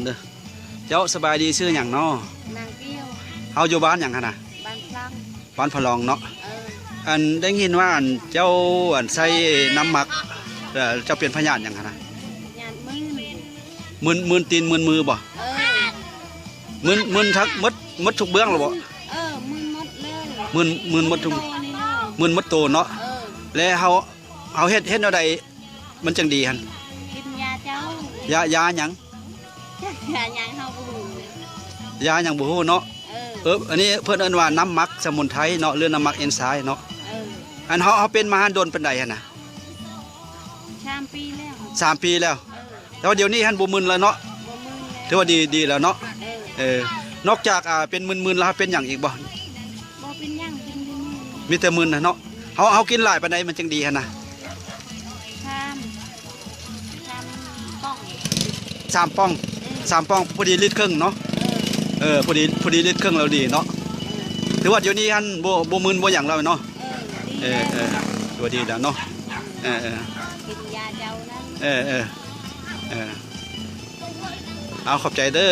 ເດີ. ເຈົ້າສະບາຍດີ ຊື່ຫຍັງເນາະ? ນາງກ້ຽວ. ເຮົາຢູ່ບ້ານຫຍັງຫັ້ນນະ? ບ້ານພະລອງ. ບ້ານພະລອງເນາະ. ເອີ. ອັນໄດ້ຍິນວ່າ ອັນເຈົ້າ ອັນໃຊ້ນ້ຳໝັກ ເອີ ເຈົ້າເປັນພະຍາດຫຍັງຫັ້ນນະ? ຍາດມື່ນ. ມື່ນ ມື່ນຕີນ ມື່ນມືບໍ່? ເອີ. ມື່ນ ມື່ນທັງໝົດ ໝົດທຸກເບື້ອງແລ້ວບໍ່? ເອີ ມື່ນໝົດເລີຍ. ມື່ນ ມື່ນໝົດທຸກ ໂຕນີ້ເລີຍ. ມື່ນໝົດໂຕເນາະ. ເອີ. ແລ້ວເຮົາ ເຮົາເຮັດ ເຮັດແນວໃດມັນຈັ່ງດີຫັ້ນ? ກິນຢາເຈົ້າ. ຢາ ຢາຫຍັງ? ຢາຫຍັງເຮົາບໍ່ຮູ້. ຢາຫຍັງບໍ່ຮູ້ເນາະ. ເອີ. ເອີ ອັນນີ້ເພິ່ນເອີ້ນວ່ານ້ຳໝັກສະໝຸນໄພເນາະ ຫຼືນ້ຳໝັກເອັນຊາຍເນາະ. ເອີ. ອັນເຮົາ ເຮົາເປັນມາຫັ້ນດົນປານໃດຫັ້ນນະ? ສາມປີແລ້ວ. ສາມປີແລ້ວ. ເອີ. ແຕ່ວ່າດຽວນີ້ຫັ້ນບໍ່ມຶນແລ້ວເນາະ. ບໍ່ມຶນແລ້ວ. ຖືວ່າດີ ດີແລ້ວເນາະ. ເອີ. ເອີ ນອກຈາກ ອ່າ ເປັນມຶນໆແລ້ວ ເຮົາເປັນຫຍັງອີກບໍ່? ບໍ່ເປັນຫຍັງ ເປັນແຕ່ມຶນ. ມີແຕ່ມຶນນະເນາະ. ເຮົາ ເຮົາກິນຫຼາຍປານໃດມັນຈຶ່ງດີຫັ້ນນະ? ສາມ ສາມປ່ອງ. ສາມປ່ອງ. ເອີ. ສາມປ່ອງ ພໍດີລິດເຄິ່ງເນາະ. ເອີ. ເອີ ພໍດີ ພໍດີລິດເຄິ່ງແລ້ວດີເນາະ. ເອີ. ຖືວ່າດຽວນີ້ຫັ້ນບໍ່ ບໍ່ມຶນບໍ່ຫຍັງແລ້ວເນາະ. ເອີ ເອີ ຖືວ່າດີແລ້ວເນາະ. ເອີ ເອີ. ກິນຢາເຈົ້ານັ້ນ. ເອີ ເອີ ເອີ. ເອົາ ຂອບໃຈເດີ.